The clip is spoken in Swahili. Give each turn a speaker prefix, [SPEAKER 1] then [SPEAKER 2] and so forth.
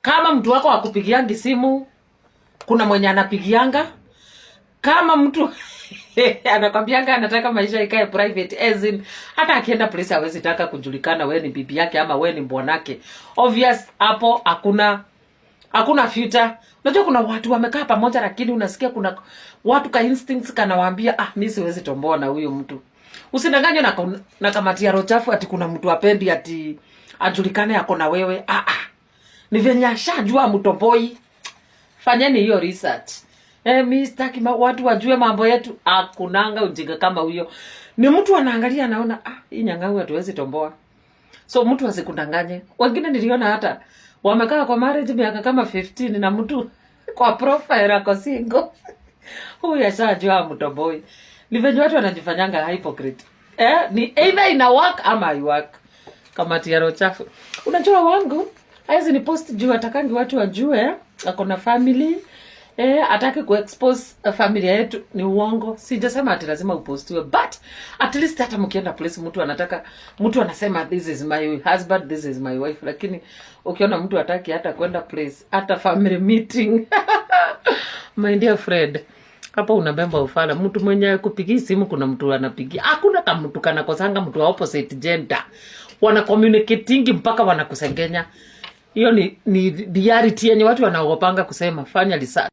[SPEAKER 1] Kama mtu wako akupigiangi simu, kuna mwenye anapigianga. Kama mtu anakwambianga anataka maisha ikae private, as in hata akienda place hawezi taka kujulikana we ni bibi yake ama we ni bwanake, obvious hapo hakuna future. Unajua kuna watu wamekaa pamoja, lakini unasikia kuna watu ka instincts kanawaambia, "Ah, mi siwezi tomboa na huyu mtu." Usidanganywe na kamati ya roho chafu ati kuna mtu apendi ati ajulikane ako na wewe. Ah, ah. Ni venye ashajua mtoboi. Fanyeni hiyo research. Mi sitaki watu wajue mambo yetu. Akunanga ujinga kama huyo. Ni mtu anaangalia, anaona, "Ah, hii nyang'au hatuwezi tomboa." So mtu asikudanganye. Wengine niliona hata wamekaa kwa marriage miaka kama 15 na mtu kwa profile ako single. Huyu ashajua mtoboi. Ni venye watu wanajifanyanga hypocrite. Ni either ina work ama haiwork. Kamati ya roho chafu. Unajua wangu hawezi ni post juu atakangi watu wajue ako na family, ataki kuexpose familia yetu. Ni uongo. Sijasema ati lazima upostiwe, but at least hata mkienda place, mtu anataka, mtu anasema, "This is my husband, this is my wife." Lakini ukiona mtu hataki hata kwenda place, hata family meeting, my dear friend, hapo unabeba ufala. Mtu mwenye kupigia simu, kuna mtu anapigia. Hakuna kama mtu kanakosanga mtu wa opposite gender wana communicating mpaka wanakusengenya. Hiyo ni reality yenye watu wanaogopanga kusema. Fanya research.